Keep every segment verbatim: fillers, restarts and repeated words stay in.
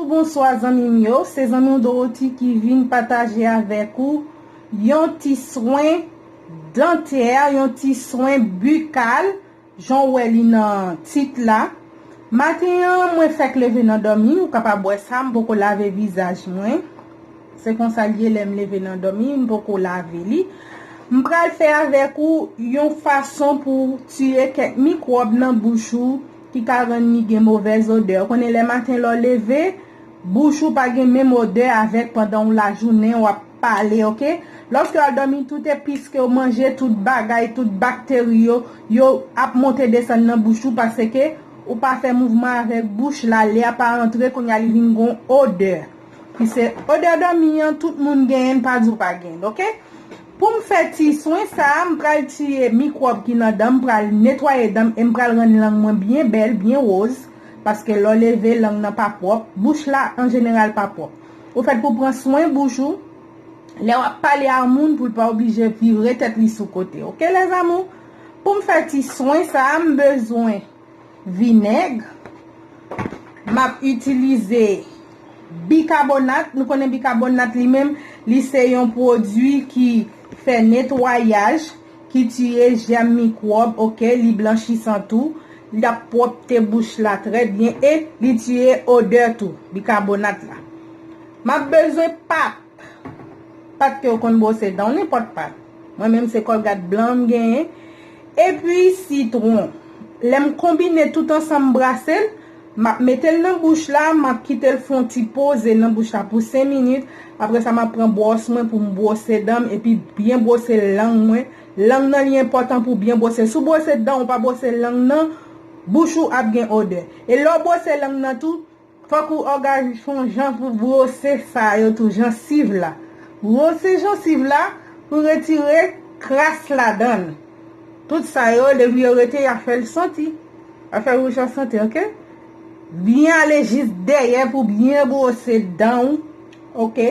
Bonswa zanmi m yo, se zanmi w Dorothy ki vin pataje avèk ou yon ti swen dantè, yon ti swen bikal, jan w wè li nan tit la. Maten an, mwen fèk leve nan dòmi, ou kapab wè sa, m poko lave vizaj mwen. Se konsa l ye lè m leve nan dòmi, m poko lave li. M pral fè avèk ou yon fason pou w tiye kèk mikwòb nan bouch ou ki ka rann li gen movèz odè. Ou konnen lè maten lè w leve, bouch ou pa gen menm odè avèk pandan w lajounen w ap pale, oke? Lòske w al dòmi, tout epis ke w manje, tout bagay, tout bakteri yo, yo ap monte desann nan bouch ou paske ou pa fè mouvman avèk bouch la, lè a pa antre, kounye a li vin gon odè. Ki se odè dòmi an, tout moun genyen l, pa di w pa genyen l, oke? Pou m fè ti swen sa a, m pral tiye mikwòb ki nan dan m, m pral netwaye dan m e m pral rann lang mwen byen bèl, byen woz, paske lè w leve, lang nan pa pwòp, bouch la an jeneral pa pwòp. Ou fèt pou pran swen bouch ou, lè w ap pale a moun, pou l pa oblije vire tèt li sou kote, oke, les amours? Pou m fè ti swen sa a, m bezwen vinèg, m ap itilize bikabonat. Nou konnen bikabonat li menm, li se yon pwodui ki fè netwayaj, ki tiye jèm mikwòb, oke, li blanchisan tou, li ap pwòpte bouch la trè byen e li tiye odè tou, bikabonat la. M ap bezwen pat, pat ke w konn bwose dan w, nenpòt pat. Mwen menm se Colgate blan m genyen. Epi sitwon. Lè m konbine tout ansanm, m brase l, m ap mete l nan bouch la, m ap kite l fè yon ti poze nan bouch la pou senk minit. Apre sa, m ap pran bwòs mwen pou m bwose dan m epi byen bwose lang mwen. Lang nan li enpòtan pou byen bwose. Si w bwose dan w, ou pa bwose lang nan, bouch ou ap gen odè. E lè w bwose lang nan tou, fòk ou òganize yon jan pou bwose sa yo tou, jansiv la. Bwose jansiv la pou retire kras ladan l. Tout sa yo, depi yo rete, y ap fè l santi. Y ap fè bouch la santi, oke? Byen ale jis dèyè pou byen bwose dan w, oke?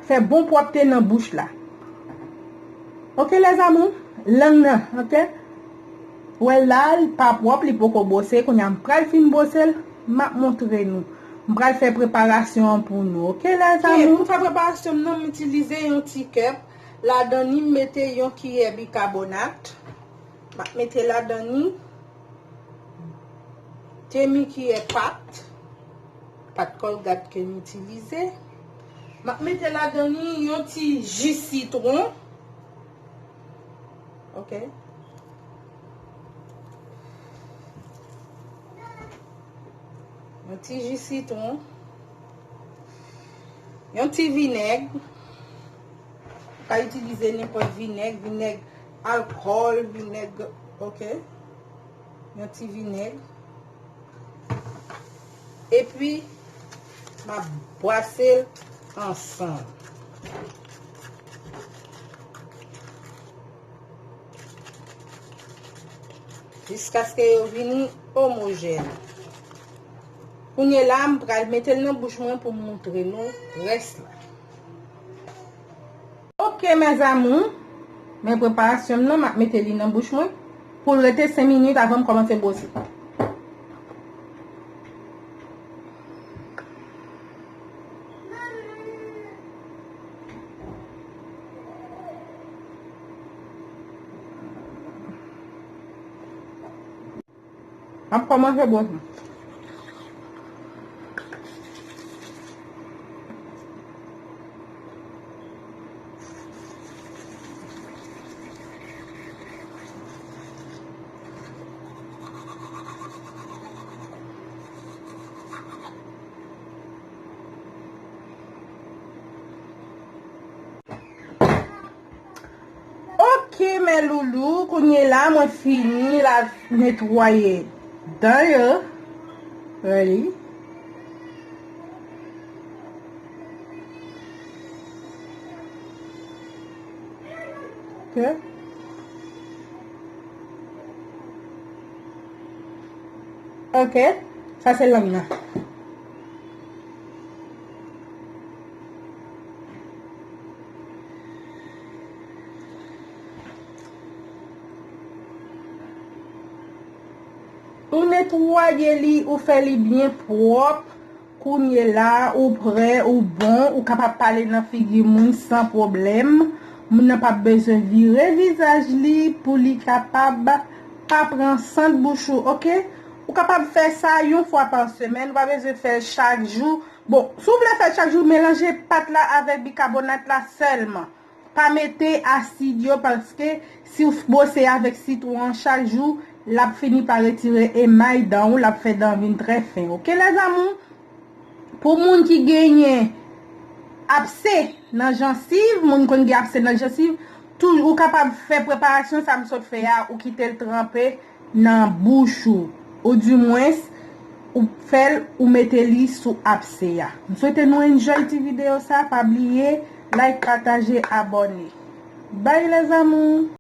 Fè bon pwòpte nan bouch la. Oke, les amours, lang nan, oke? Wè la, l pa pwòp, li poko bwose. Kounye a, m pral fin bwose l, m ap montre nou. M pral fè preparasyon an pou nou, oke, les amours? Pou fè preparasyon m nan, m itilize yon ti kèp. Ladan li, m mete yon kiyè bikabonat. M ap mete ladan li demi kiyè pat, pat Colgate ke m itilize. M ap mete ladan li yon ti ji sitwon. Oke. Yon ti ji sitwon. Yon ti vinèg. Ou ka itilize nenpòt vinèg, vinèg alkòl, vinèg, oke. Yon ti vinèg. Epi, m ap bwase l ansanm. Jiskaske yo vini omojèn. Kounye la, m pral mete l nan bouch mwen pou m montre nou rès la. Oke, mes amours, men preparasyon m nan, m ap mete li nan bouch mwen pou l rete senk minit avan m kòmanse bwose. M ap kòmanse bwose. Oke, mes loulous, kounye la, mwen fini la netwaye dan yo. Ready? Oke. Oke, sa se lang nan. Ou netwaye Ou waye li, ou fè li byen pwòp. Kounye la, ou prè, ou bon, ou kapab pale nan figi moun san pwoblèm. Moun nan p ap bezwen vire vizaj li pou li kapab pa pran sant bouch ou, oke? Ou kapab fè sa yon fwa pa semèn, ou pa bezwen fè l chak jou. Bon, si w vle fè l chak jou, melanje pat la avèk bikabonat la sèlman. Pa mete asid yo, paske si w bwose avèk sitwon an chak jou, l ap fini pa retire emay dan w, l ap fè dan w vin trè fen. Oke, lèzamour? Pou moun ki genyen abse nan jansiv, moun konn gen abse nan jansiv, tou, ou kapab fè preparasyon sa m sot fè a, ou kite l tranpe nan bouch ou, oudimwens, ou fè l, ou mete li sou abse a. M swete nou enjoy ti videyo sa, pa bliye like, pataje, abòne. Bye lèzamour!